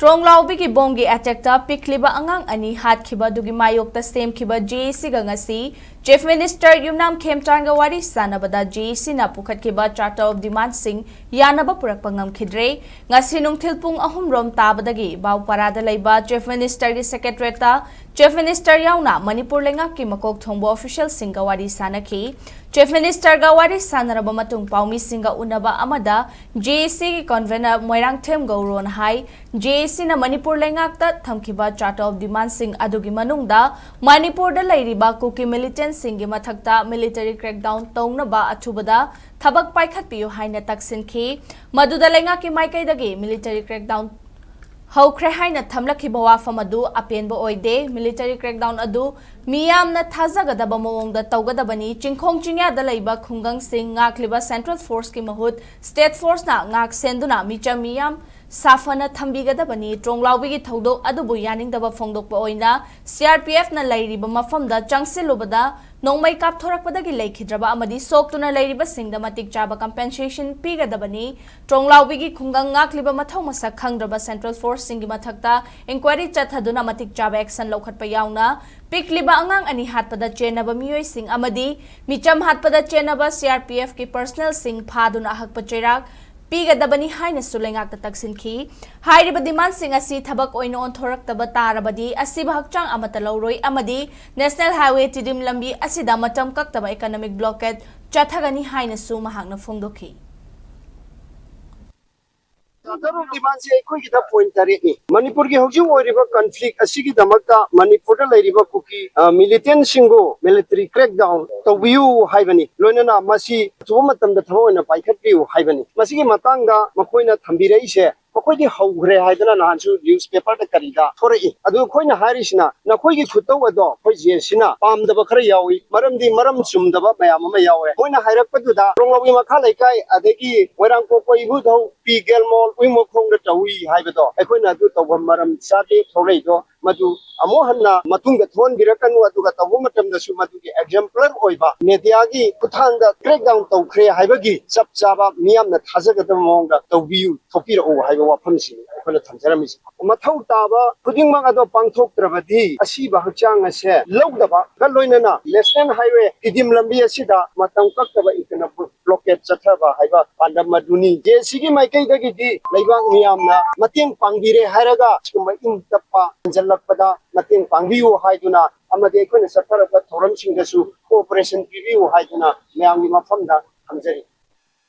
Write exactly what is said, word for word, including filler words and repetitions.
ꯇ꯭ꯔꯣꯡꯂꯥꯎꯕꯤꯒꯤ ꯕꯣꯝꯒꯤ ꯑꯦꯇꯦꯛꯇ ꯄꯤꯛꯂꯤꯕ ꯑꯉꯥꯡ ꯑꯅꯤ ꯍꯥꯠꯈꯤꯕ ꯑꯗꯨꯒꯤ ꯃꯥꯌꯣꯛꯇ ꯁꯦꯝꯈꯤꯕ ꯖꯦ ꯑꯦ ꯁꯤꯒ ꯉꯁꯤ ꯆꯤꯐ ꯃꯤꯅꯤꯁꯇꯔ ꯌꯨꯝꯅꯥꯝ ꯈꯦꯝꯆꯥꯟꯒ ꯋꯥꯔꯤ ꯁꯥꯟꯅꯕꯗ ꯖꯦ ꯑꯦ ꯁꯤꯅ ꯄꯨꯈꯠꯈꯤꯕ ꯆꯥꯔꯇꯔ ꯑꯣꯐ ꯗꯤꯃꯥꯟꯁꯤꯡ ꯌꯥꯅꯕ ꯄꯨꯔꯛꯄ ꯉꯝꯈꯤꯗ꯭ꯔꯦ꯫ ꯉꯁꯤ ꯅꯨꯡꯊꯤꯜ ꯄꯨꯡ ꯑꯍꯨꯝ ꯔꯣꯝ ꯇꯥꯕꯗꯒꯤ ꯕꯥꯎꯄꯥꯔꯥꯗ ꯂꯩꯕ ꯆꯤꯐ ꯃꯤꯅꯤꯁꯇꯔꯒꯤ ꯁꯦꯀ꯭ꯔꯦꯇꯔꯤꯌꯦꯠꯇ ꯆꯤꯐ ꯃꯤꯅꯤꯁꯇꯔ ꯌꯥꯎꯅ ꯃꯅꯤꯄꯨꯔ ꯂꯩꯉꯥꯛꯀꯤ ꯃꯀꯣꯛ ꯊꯣꯡꯕ ꯑꯣꯐꯤꯁꯤꯌꯦꯜꯁꯤꯡꯒ ꯋꯥꯔꯤ ꯁꯥꯟꯅꯈꯤ꯫ ꯆꯤꯐ ꯃꯤꯅꯤꯁꯇꯔꯒ ꯋꯥꯔꯤ ꯁꯥꯟꯅꯔꯕ ꯃꯇꯨꯡ ꯄꯥꯎꯃꯤꯁꯤꯡꯒ ꯎꯅꯕ ꯑꯃꯗ ꯖꯦ ꯑꯦ ꯁꯤꯒꯤ ꯀꯟꯚꯦꯅꯔ ꯃꯣꯏꯔꯥꯡꯊꯦꯝ ꯒꯧꯔꯣꯅ ꯍꯥꯏ, ꯖꯦ ꯑꯦ ꯁꯤꯅ ꯃꯅꯤꯄꯨꯔ ꯂꯩꯉꯥꯛꯇ ꯊꯝꯈꯤꯕ ꯆꯥꯔꯇꯔ ꯑꯣꯐ ꯗꯤꯃꯥꯟꯁꯤꯡ ꯑꯗꯨꯒꯤ ꯃꯅꯨꯡꯗ ꯃꯅꯤꯄꯨꯔꯗ ꯂꯩꯔꯤꯕ ꯀꯨꯀꯤ ꯃꯤꯂꯤꯇꯦꯟꯁꯤꯡꯒꯤ ꯃꯊꯛꯇ ꯃꯤꯂꯤꯇꯔꯤ ꯀ꯭ꯔꯦꯛꯗꯥꯎꯟ ꯇꯧꯅꯕ ꯑꯊꯨꯕꯗ ꯊꯕꯛ ꯄꯥꯏꯈꯠꯄꯤꯌꯨ ꯍꯥꯏꯅ ꯇꯛꯁꯤꯟꯈꯤ꯫ ꯃꯗꯨꯗ ꯂꯩꯉꯥꯛꯀꯤ ꯃꯥꯏꯀꯩꯗꯒꯤ ꯃꯤꯂꯤꯇꯔꯤ ꯀ꯭ꯔꯦꯛꯗꯥꯎꯟ ꯍꯧꯈ꯭ꯔꯦ ꯍꯥꯏꯅ ꯊꯝꯂꯛꯈꯤꯕ ꯋꯥꯐꯝ ꯑꯗꯨ ꯑꯄꯦꯟꯕ ꯑꯣꯏꯗꯦ꯫ ꯃꯤꯂꯤꯇꯔꯤ ꯀ꯭ꯔꯦꯛꯗꯥꯎꯟ ꯑꯗꯨ ꯃꯤꯌꯥꯝꯅ ꯊꯥꯖꯒꯗꯕ ꯃꯑꯣꯡꯗ ꯇꯧꯒꯗꯕꯅꯤ꯫ ꯆꯤꯡꯈꯣꯡ ꯆꯤꯡꯌꯥꯗ ꯂꯩꯕ ꯈꯨꯡꯒꯪꯁꯤꯡ ꯉꯥꯛꯂꯤꯕ ꯁꯦꯟꯇ꯭ꯔꯦꯜ ꯐꯣꯔꯁꯀꯤ ꯃꯍꯨꯠ ꯁ꯭ꯇꯦꯠ ꯐꯣꯔꯁꯅ ꯉꯥꯛ ꯁꯦꯟꯗꯨꯅ ꯃꯤꯆꯝ ꯃꯤꯌꯥꯝ ꯁꯥꯐꯅ ꯊꯝꯕꯤꯒꯗꯕꯅꯤ꯫ ꯇ꯭ꯔꯣꯡꯂꯥꯎꯕꯤꯒꯤ ꯊꯧꯗꯣꯛ ꯑꯗꯨꯕꯨ ꯌꯥꯅꯤꯡꯗꯕ ꯐꯣꯡꯗꯣꯛꯄ ꯑꯣꯏꯅ ꯁꯤ ꯑꯥꯔ ꯄꯤ ꯑꯦꯐꯅ ꯂꯩꯔꯤꯕ ꯃꯐꯝꯗ ꯆꯪꯁꯤꯜꯂꯨꯕꯗ ꯅꯣꯡꯃꯩ ꯀꯥꯞꯊꯣꯔꯛꯄꯗꯒꯤ ꯂꯩꯈꯤꯗ꯭ꯔꯕ ꯑꯃꯗꯤ ꯁꯣꯛꯇꯨꯅ ꯂꯩꯔꯤꯕꯁꯤꯡꯗ ꯃꯇꯤꯛ ꯆꯥꯕ ꯀꯝꯄꯦꯟꯁꯦꯁꯟ ꯄꯤꯒꯗꯕꯅꯤ꯫ ꯇ꯭ꯔꯣꯡꯂꯥꯎꯕꯤꯒꯤ ꯈꯨꯡꯒꯪ ꯉꯥꯛꯂꯤꯕ ꯃꯊꯧ ꯃꯁꯛ ꯈꯪꯗ꯭ꯔꯕ ꯁꯦꯟꯇ꯭ꯔꯦꯜ ꯐꯣꯔꯁꯁꯤꯡꯒꯤ ꯃꯊꯛꯇ ꯏꯟꯀ꯭ꯋꯥꯏꯔꯤ ꯆꯠꯊꯗꯨꯅ ꯃꯇꯤꯛ ꯆꯥꯕ ꯑꯦꯛꯁꯟ ꯂꯧꯈꯠꯄ ꯌꯥꯎꯅ ꯄꯤꯛꯂꯤꯕ ꯑꯉꯥꯡ ꯑꯅꯤ ꯍꯥꯠꯄꯗ ꯆꯦꯟꯅꯕ ꯃꯤꯑꯣꯏꯁꯤꯡ ꯑꯃꯗꯤ ꯃꯤꯆꯝ ꯍꯥꯠꯄꯗ ꯆꯦꯟꯅꯕ ꯁꯤ ꯑꯥꯔ ꯄꯤ ꯑꯦꯐꯀꯤ ꯄꯔꯁꯅꯦꯜꯁꯤꯡ ꯐꯥꯗꯨꯅ ꯑꯍꯛꯄ ꯆꯩꯔꯥꯛ ꯄꯤꯒꯗꯕꯅꯤ ꯍꯥꯏꯅꯁꯨ ꯂꯩꯉꯥꯛꯇ ꯇꯛꯁꯤꯟꯈꯤ꯫ ꯍꯥꯏꯔꯤꯕ ꯗꯤꯃꯥꯟꯁꯤꯡ ꯑꯁꯤ ꯊꯕꯛ ꯑꯣꯏꯅ ꯑꯣꯟꯊꯣꯔꯛꯇꯕ ꯇꯥꯔꯕꯗꯤ ꯑꯁꯤꯕ ꯍꯛꯆꯥꯡ ꯑꯃꯠꯇ ꯂꯧꯔꯣꯏ ꯑꯃꯗꯤ ꯅꯦꯁꯅꯦꯜ ꯍꯥꯏꯋꯦ ꯇꯤꯗꯤꯝ ꯂꯝꯕꯤ ꯑꯁꯤꯗ ꯃꯇꯝ ꯀꯛꯇꯕ ꯏꯀꯣꯅꯣꯃꯤꯛ ꯕ꯭ꯂꯣꯀꯦꯗ ꯆꯠꯊꯒꯅꯤ ꯍꯥꯏꯅꯁꯨ ꯃꯍꯥꯛꯅ ꯐꯣꯡꯗꯣꯛꯈꯤ꯫ ꯆꯥꯔꯇꯔ ꯑꯣꯐ ꯗꯤꯃꯥꯟꯁꯦ ꯑꯩꯈꯣꯏꯒꯤꯗ ꯄꯣꯏꯟ ꯇꯔꯦꯠꯅꯤ꯫ ꯃꯅꯤꯄꯨꯔꯒꯤ ꯍꯧꯖꯤꯛ ꯑꯣꯏꯔꯤꯕ ꯀꯟꯐ꯭ꯂꯤꯛ ꯑꯁꯤꯒꯤꯗꯃꯛꯇ ꯃꯅꯤꯄꯨꯔꯗ ꯂꯩꯔꯤꯕ ꯀꯨꯀꯤ ꯃꯤꯂꯤꯇꯦꯟꯁꯤꯡꯕꯨ ꯃꯤꯂꯤꯇꯔꯤ ꯀ꯭ꯔꯦꯛ ꯗꯥꯎꯟ ꯇꯧꯕꯤꯌꯨ ꯍꯥꯏꯕꯅꯤ꯫ ꯂꯣꯏꯅꯅ ꯃꯁꯤ ꯑꯊꯨꯕ ꯃꯇꯝꯗ ꯊꯕꯛ ꯑꯣꯏꯅ ꯄꯥꯏꯈꯠꯄꯤꯌꯨ ꯍꯥꯏꯕꯅꯤ꯫ ꯃꯁꯤꯒꯤ ꯃꯇꯥꯡꯗ ꯃꯈꯣꯏꯅ ꯊꯝꯕꯤꯔꯛꯏꯁꯦ, ꯃꯈꯣꯏꯗꯤ ꯍꯧꯈ꯭ꯔꯦ ꯍꯥꯏꯗꯅ ꯅꯍꯥꯟꯁꯨ ꯅ꯭ꯌꯨꯁ ꯄꯦꯄꯔꯗ ꯀꯔꯤꯗ ꯊꯣꯔꯛꯏ꯫ ꯑꯗꯨ ꯑꯩꯈꯣꯏꯅ ꯍꯥꯏꯔꯤꯁꯤꯅ, ꯅꯈꯣꯏꯒꯤ ꯈꯨꯇꯧ ꯑꯗꯣ ꯑꯩꯈꯣꯏ ꯖꯦ ꯑꯦ ꯁꯤꯅ ꯄꯥꯝꯗꯕ ꯈꯔ ꯌꯥꯎꯏ, ꯃꯔꯝꯗꯤ ꯃꯔꯝ ꯆꯨꯝꯗꯕ ꯃꯌꯥꯝ ꯑꯃ ꯌꯥꯎꯔꯦ꯫ ꯃꯣꯏꯅ ꯍꯥꯏꯔꯛꯄꯗꯨꯗ ꯔꯣꯡꯂꯧꯒꯤ ꯃꯈꯥ ꯂꯩꯀꯥꯏ, ꯑꯗꯒꯤ ꯃꯣꯏꯔꯥꯡ ꯀꯣꯛꯄ ꯏꯕꯨꯙꯧ ꯄꯤ ꯒꯦꯜꯃꯣꯜ ꯎꯏꯃꯣꯈꯣꯡꯗ ꯇꯧꯏ ꯍꯥꯏꯕꯗꯣ, ꯑꯩꯈꯣꯏꯅ ꯑꯗꯨ ꯇꯧꯕ ꯃꯔꯝ ꯆꯥꯗꯦ꯫ ꯊꯣꯛꯂꯛꯏꯗꯣ ꯃꯗꯨ ꯑꯃꯨꯛ ꯍꯟꯅ ꯃꯇꯨꯡꯗ ꯊꯣꯛꯍꯟꯕꯤꯔꯛꯀꯅꯨ, ꯑꯗꯨꯒ ꯇꯧꯕ ꯃꯇꯝꯗꯁꯨ ꯃꯗꯨꯒꯤ exemplar ꯑꯣꯏꯕ mediaꯒꯤ ꯈꯨꯠꯊꯥꯡꯗ crackdown ꯇꯧꯈ꯭ꯔꯦ ꯍꯥꯏꯕꯒꯤ ꯆꯞ ꯆꯥꯕ ꯃꯤꯌꯥꯝꯅ ꯊꯥꯖꯒꯗꯕ ꯃꯑꯣꯡꯗ ꯇꯧꯕꯤꯌꯨ, ꯊꯣꯛꯄꯤꯔꯛꯎ ꯍꯥꯏꯕ ꯋꯥꯐꯝꯁꯤꯅꯤ ꯑꯩꯈꯣꯏꯅ ꯊꯝꯖꯔꯝꯃꯤꯁꯦ꯫ ꯃꯊꯧ ꯇꯥꯕ ꯈꯨꯗꯤꯡꯃꯛ ꯑꯗꯣ ꯄꯥꯡꯊꯣꯛꯇ꯭ꯔꯕꯗꯤ ꯑꯁꯤꯕ ꯍꯛꯆꯥꯡ ꯑꯁꯦ ꯂꯧꯗꯕꯒ ꯂꯣꯏꯅꯅ National Highway ꯇꯤꯗꯤꯝ ꯂꯝꯕꯤ ꯑꯁꯤꯗ ꯃꯇꯝ ꯀꯛꯇꯕ internal blockade ꯆꯠꯊꯕ ꯍꯥꯏꯕ ꯄꯥꯟꯗꯝ ꯑꯗꯨꯅꯤ꯫ ꯖꯦ ꯑꯦ ꯁꯤꯒꯤ ꯃꯥꯏꯀꯩꯗꯒꯤꯗꯤ ꯂꯩꯕꯥꯛ ꯃꯤꯌꯥꯝꯅ ꯃꯇꯦꯡ ꯄꯥꯡꯕꯤꯔꯦ ꯍꯥꯏꯔꯒ ꯁꯤꯒꯨꯝꯕ ꯏꯪ ꯇꯞꯄ ꯍꯟꯖꯜꯂꯛꯄꯗ ꯃꯇꯦꯡ ꯄꯥꯡꯕꯤꯌꯨ ꯍꯥꯏꯗꯨꯅ ꯑꯃꯗꯤ ꯑꯩꯈꯣꯏꯅ ꯆꯠꯊꯔꯛꯄ ꯊꯧꯔꯝꯁꯤꯡꯗꯁꯨ cooperation ꯄꯤꯕꯤꯌꯨ ꯍꯥꯏꯗꯨꯅ ꯃꯌꯥꯝꯒꯤ ꯃꯐꯝꯗ ꯊꯝꯖꯔꯤ꯫